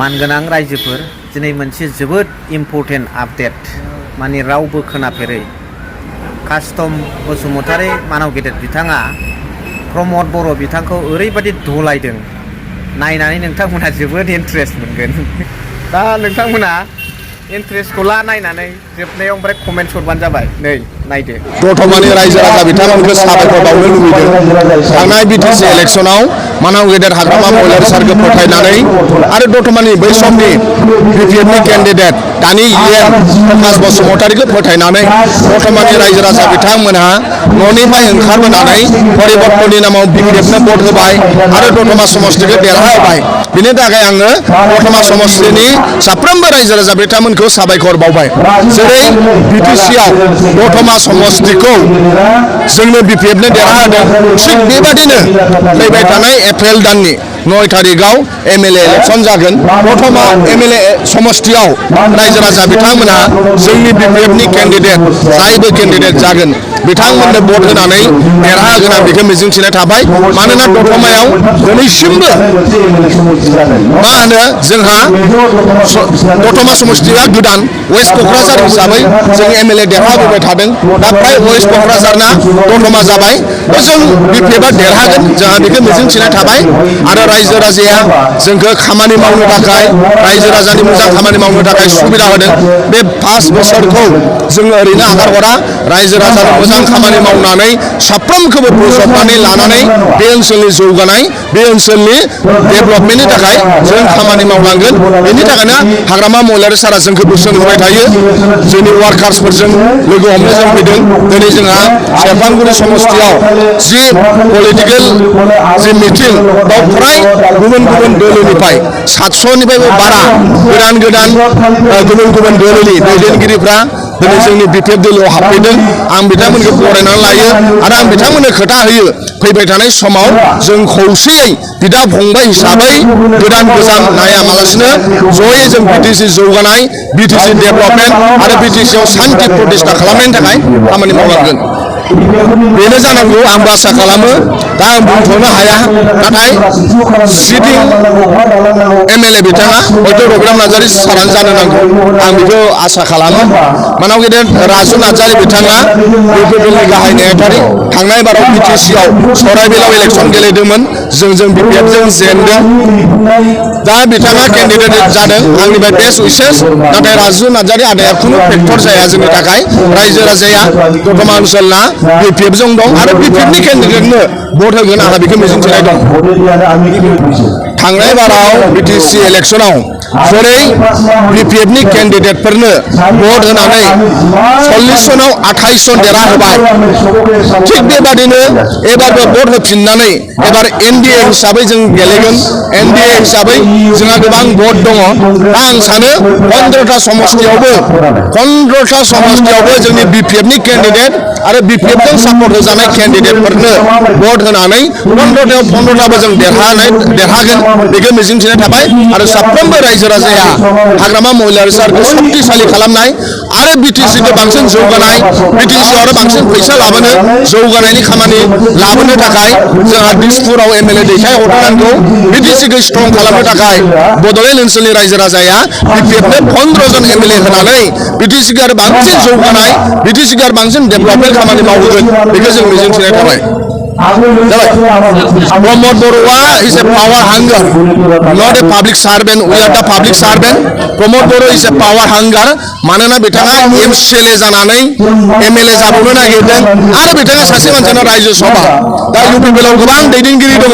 मानगोनां रायजोफोर दिनै मोनसे जोबोद इम्पर्टेन्ट आपडेट माने रावबो खोनाफेरै कास्टम बसुमतारी मानव गेदेर बिथाङा प्रमद बर' बिथांखौ ओरैबायदि धलायदों नायनानै नोंथांमोना जोबोद इन्ट्रेस्ट मोनगोन दा नोंथांमोना इन्ट्रेस्टखौ ला नायनानै जोबनायाव ओमफ्राय कमेन्ट हरबानो जाबाय नै नायदो दतमानि रायजो राजा बिथांमोनखौ साबायखर बावनो लुबैदों थांनाय बिटिसि इलेक्शनाव मानव गेदेर हाग्रामा महिलारि सारखौ फोथायनानै आरो दतमानि बै समनि बिपिएफनि केन्डिडेट दानि इएम प्रकाश बसुमतारीखौ फोथायनानै दतमानि रायजो राजा बिथांमोनहा न'निफ्राय ओंखारबोनानै परिबर्तननि नामाव बिपिएफनो भट होबाय आरो दतमा समष्टिखौ देरहाहोबाय बिनि थाखाय आङो दतमा समष्टिनि साफ्रोमबो रायजो राजा बिथांमोनखौ साबायखर बावबाय जेरै बिटिसिआव दतमा समष्टिखौ जोंनो बिपिएफनो देरहाहोदों थिग बेबादिनो फैबाय थानाय एप्रिल दाननि 9 तारिखआव एमएलए इलेक्शन जागोन दतमा एमएलए समष्टियाव रायजो राजा बिथांमोनहा जोंनि बिपिएफनि केन्डिडेट जायबो केन्डिडेट जागोन बिथांमोननो भट होनानै देरहाहोगोन आं बेखौ मिजिंथिनाय थाबाय मानोना दतमायाव दिनैसिमबो मा होनो जोंहा दतमा समष्टिया गोदान वेस्ट क'क्राझार हिसाबै जों एमएलए देरहाबोबाय थादों दा फ्राय वेस्ट क'क्राझारना दतमा जाबाय जों बिपिएफआ देरहागोन जोंहा बेखौ मिजिंथिनाय थाबाय आरो रायजो राजाया जोंखौ खामानि मावनो थाखाय रायजो राजानि मोजां खामानि मावनो थाखाय सुबिदा होदों बे 5 बोसोरखौ जोङो ओरैनो आगारहरा रायजो राजानो मोजां खामानि मावनानै साफ्रोमखौबो बोजबनानै लानानै बे ओनसोलनि जौगानाय बे ओनसोलनि डेभेलपमेन्टनि थाखाय जों खामानि मावनांगोन बेनि थाखायनो हाग्रामा महिलारि सारा जोंखौ बोसोन होबाय थायो जोंनि वार्कार्सफोरजों लोगो हमनो जों फैदों दिनै जोंहा सेरफांगुरि समष्टियाव जि पलिटिकेल जि मिटिं बाव फ्राय गुबुन गुबुन दोलोनिफ्राय 700निफ्रायबो बारा गुबुन गुबुन दोलोनि दैदेनगिरिफ्रा दिनै जोंनि बिपिएफ दोलोआव हाबफैदों आं बिथांमोनखौ बरायनानै लायो आरो आं बिथांमोननो खोथा होयो फैबाय थानाय समाव जों खौसेयै बिदा फंबाय हिसाबै गोदान गोजाम नायामालासिनो जयै जों बिटिसि जौगानाय बिटिसि डेभेलपमेन्ट आरो बिटिसिआव सान्थि प्रतिष्ठा खालामनायनि थाखाय खामानि मावलांगोन बेनो जानांगौ आं आसा खालामो दा आं बुंथ'नो हाया नाथाय सिटिं एमएलए बिथाङा हयथ' रबिराम नार्जारी सारानो जानो नांगौ आं बेखौ आसा खालामो मानव गेदेर राजु नार्जारी बिथाङा बिपिएफनि गाहाय नेहाथारि थांनाय बाराव बिटिसिआव सराइबिलाव इलेक्शन गेलेदोंमोन जों बिपिएफजों जेनदों दा बिथाङा केन्डिडेट जादों आंनिफ्राय बेस्ट उइसेस नाथाय राजु नार्जारी आदाया खुनु फेक्टर जाया जोंनि थाखाय रायजो राजाया दतमा ओनसोलना बिपिएफजों दं आरो बिपिएफनि केन्डिडेटनो भट होगोन आंहा बेखौ मिजिंथिनाय दं थांनाय बाराव बिटिसि इलेक्शनाव जेरै बिपिएफनि केन्डिडेटफोरनो भट होनानै 40 जनाव 28 जन देरहाहोबाय थिग बेबादिनो एबारबो भट होफिननानै एबार एनडिए हिसाबै जों गेलेगोन एनडिए हिसाबै जोंहा गोबां भट दङ दा आं सानो 15टा समष्टियावबो जोंनि बिपिएफनि केन्डिडेट आरो बिपिएफजों सापर्ट होजानाय केन्डिडेटफोरनो भट होनानै 15टाबो जों देरहागोन बेखौ मिजिंथिनाय थाबाय आरो साफ्रोमबो रायजो राजाया हाग्रामा महिलारि सारखौ शक्तिशाली खालामनाय आरो बिटिसिखौ बांसिन जौगानाय बिटिसिआव आरो बांसिन फैसा लाबोनो जौगानायनि खामानि लाबोनो थाखाय जोंहा दिसपुराव एमएलए दैथायहरनांगौ बिटिसिखौ स्ट्रं खालामनो थाखाय बड'लेण्ड ओनसोलनि रायजो राजाया बिपिएफनो 15 जन एमएलए होनानै बिटिसिखौ आरो बांसिन जौगानाय बिटिसिखौ आरो बांसिन डेभेलपमेन्ट खामानि मावहोगोन बेखौ जों मिजिंथिनाय थाबाय प्रमद बर'आ is a power hunger, not a public servant. We are the public servant. Pramod Bodo' is a power hunger. मानोना बिथाङा एमसिएलए जानानै एमएलए जाबावनो नागिरदों आरो बिथाङा सासे मानसियानो रायजो सभा दा इउपिपिएलआव गोबां दैदेनगिरि दङ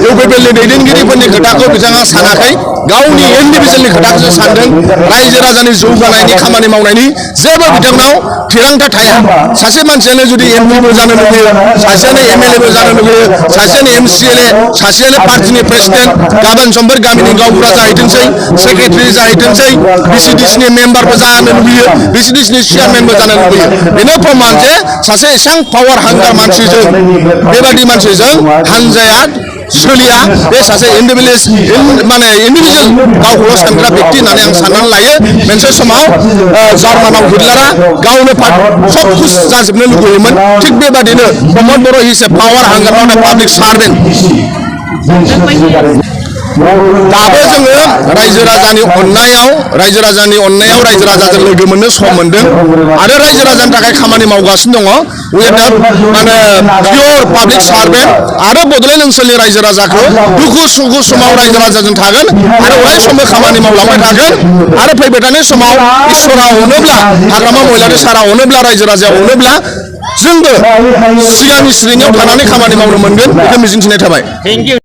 इउपिपिएलनि दैदेनगिरिफोरनि खोथाखौ बिथाङा सानाखै गावनि इन्डिभिजुवेलनि खोथाखौसो सानदों रायजो राजानि जौगानायनि खामानि मावनायनि जेबो बिथांनाव थिरांथा थाया सासे मानसियानो जुदि एमपिबो जानो लुबैयो सासेयानो एमएलएबो जानो लुबैयो सासेयानो एमसिएलए सासेयानो पार्टिनि प्रेसिडेन्ट गाबोन समफोर गामिनि गावबुरा जाहैथोंसै सेक्रेटारि जाहैथोंसै बिसिडिसिनि मेम्बारबो जानो लुबैयो बिसिडिसिनि चेयारमेनबो जानो लुबैयो बेनो प्रमाण जे सासे एसेबां पावार हांगार मानसिजों बेबायदि मानसिजों हानजाया सोलिया बे सासे इन्डिभिजुवेल गावखौल' सानग्रा व्यक्ति होननानै आं साननानै लायो मोनसे समाव जार्मानाव हिटलारा गावनो सब कुछ जाजोबनो लुबैयोमोन थिग बेबादिनो प्रमद बर' इज ए पावार हांगार नट ए पाब्लिक सार्भेन्ट दाबो जोङो रायजो राजानि अननायाव रायजो राजाजों लोगो मोननो सम मोन्दों आरो रायजो राजानि थाखाय खामानि मावगासिनो दङ उइ आर माने पियर पाब्लिक सार्भेन्ट आरो बड'लेण्ड ओनसोलनि रायजो राजाखौ दुखु सुखु समाव रायजो राजाजों थागोन आरो अराय समबो खामानि मावलांबाय थागोन आरो फैबाय थानाय समाव इसोरा अनोब्ला हाग्रामा महिलारि सारा अनोब्ला रायजो राजाया अनोब्ला जोंबो सिगांनि श्रेणियाव थानानै खामानि मावनो मोनगोन बेखौ मिजिंथिनाय थाबाय।